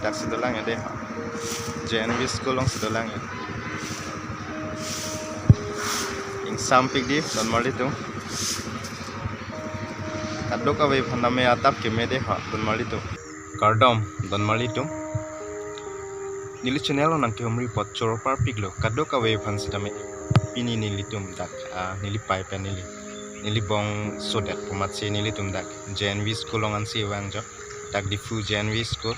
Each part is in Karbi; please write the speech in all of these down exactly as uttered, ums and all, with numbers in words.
Dak si dolang ya dei ha. J N V school along si dolang ya. Ingsampik dei donmarlitum. Kadokave aphan tame adap keme dei ha donmarlitum. Kardom donmarlitum. Neli channel along nangkehumri apot choro parpiklo kadokave aphan sitame. Pini nelitum dak, ah, neli pei pen neli, neli bongsodet pu amatsi nelitum dak J N V school along ansi vangjo. Dak Diphu J N V school,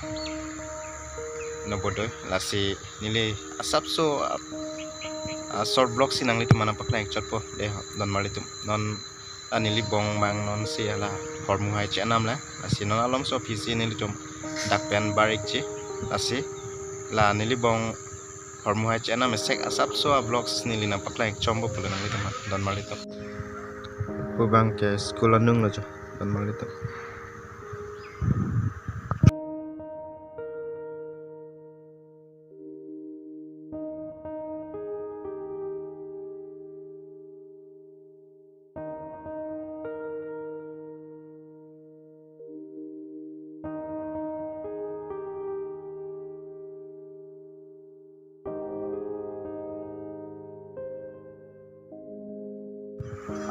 Navodaya, lasi neli asapso, ah, ah, short vlog si nanglitum aphan nangpaklang chotpo dei ha donmarlitum. Non, ah, neli bong mang non si hala hormu hai chenam la. Lasi non alomso aphi si nelitum dak pen bar-ikji. Lasi la neli bong hormu hai chenam esek asapso avlogs neli nangpaklang chotpo pulo nanglitum aphan donmarlitum. Pu abang ke school anung lo jo donmarlitum.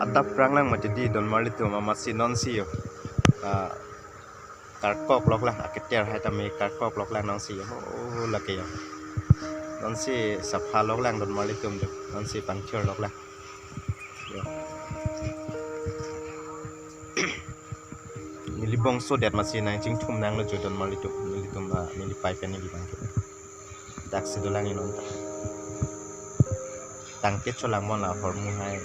Adap prang lang mati dei donmarlitum, amatsi non si yo. Ah, karkok loklang, aketer hai tame karkok loklang non si yo. Oh, lake yo. Non si sapha loklang donmarlitum jo. Non si pangthir loklang. Yo. Neli bongsodet amatsi nangchingthum nanglo jo donmarlitum. Nelitum, ah, neli pei pen neli abang ke. Dak si dolang inon ta. Tangte cholang mo na hormu hai,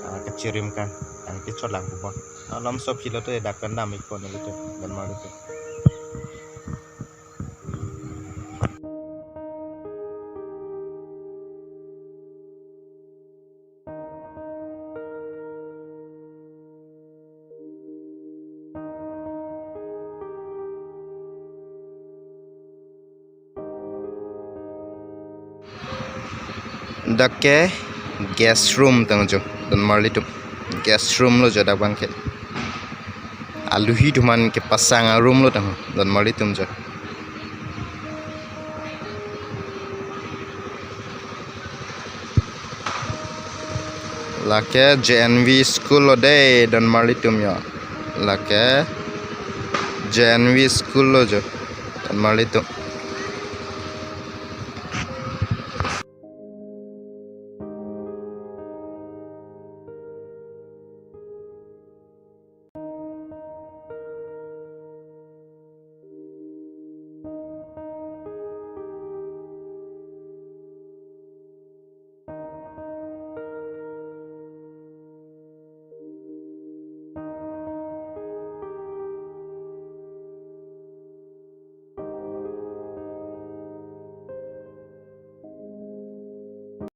ah, kachirim kan. Tangte cholang pu bon. Alomso aphi lo to dak pen dam-ikpo nelitum donmarlitum. Dak ke guest room tang jo donmarlitum. Guest room lo jo dak abang ke. Aluhi atum aphan kepasang a-room lo tang donmarlitum jo. Lake J N V school lo dei donmarlitum yo. Lake J N V school lo jo donmarlitum.